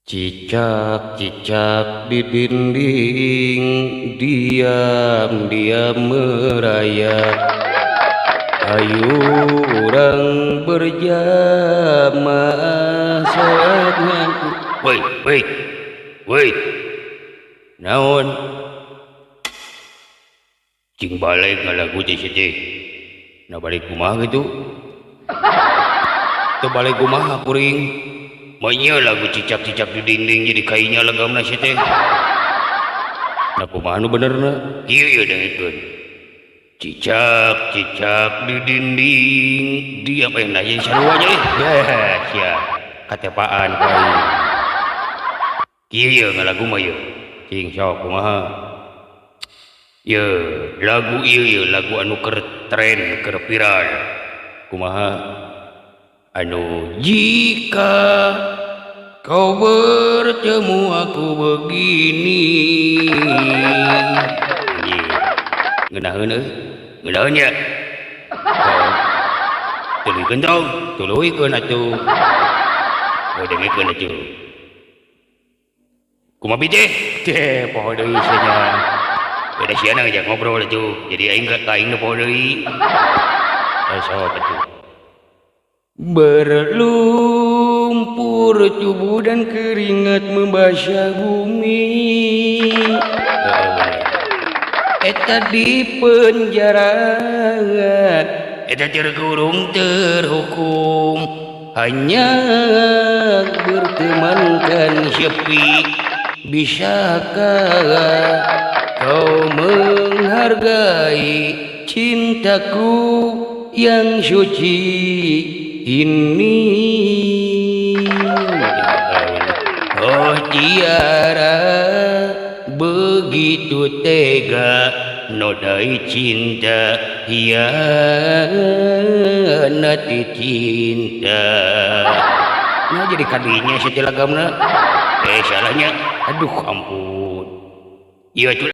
Cicak-cicak di dinding diam-diam merayap. Ayo urang berjamaah sholatnya. Woi, woi, woi. Naon? Cing balik ngalagu teh sia teh. Nah, balik kumaha gitu? Teu balik kumaha kuring? Manya lagu cicak-cicak di dinding jadi kainya lagamna sia teh. Nah, kumaha nu benerna? Kieu ieu dengekeun. Cicak-cicak di dinding diam, eh, nah jadi sarua nya eh. Ya, sia katepaan ku aing. Kieu ieu ngalagu mah ieu. Cing sok kumaha? Ye, lagu ieu ye lagu anu keur tren, keur viral. Kumaha? Anu jika kau bertemu aku begini. Ngeunaheun euy. Ngeunaheun nya. Oh. Tuluykeun tong, tuluykeun atuh. Oh, dengekeun atuh. Kumaha teh? Teh poho deui sia nya. Beda sia ngajak ngobrol atuh. Jadi aing ka aing poho deui. Eh, sok atuh. Berlumpur tubuh dan keringat membasah bumi. Eta di penjara, eta terkurung terhukum, hanya bertemankan sepi. Bisakah kau menghargai cintaku yang suci ini? Oh Tiara, begitu tega nodai cinta, hianati cinta. Nah, jadi kadinya si lagamna. Eh, salahnya. Aduh, ampun. Iya tuh.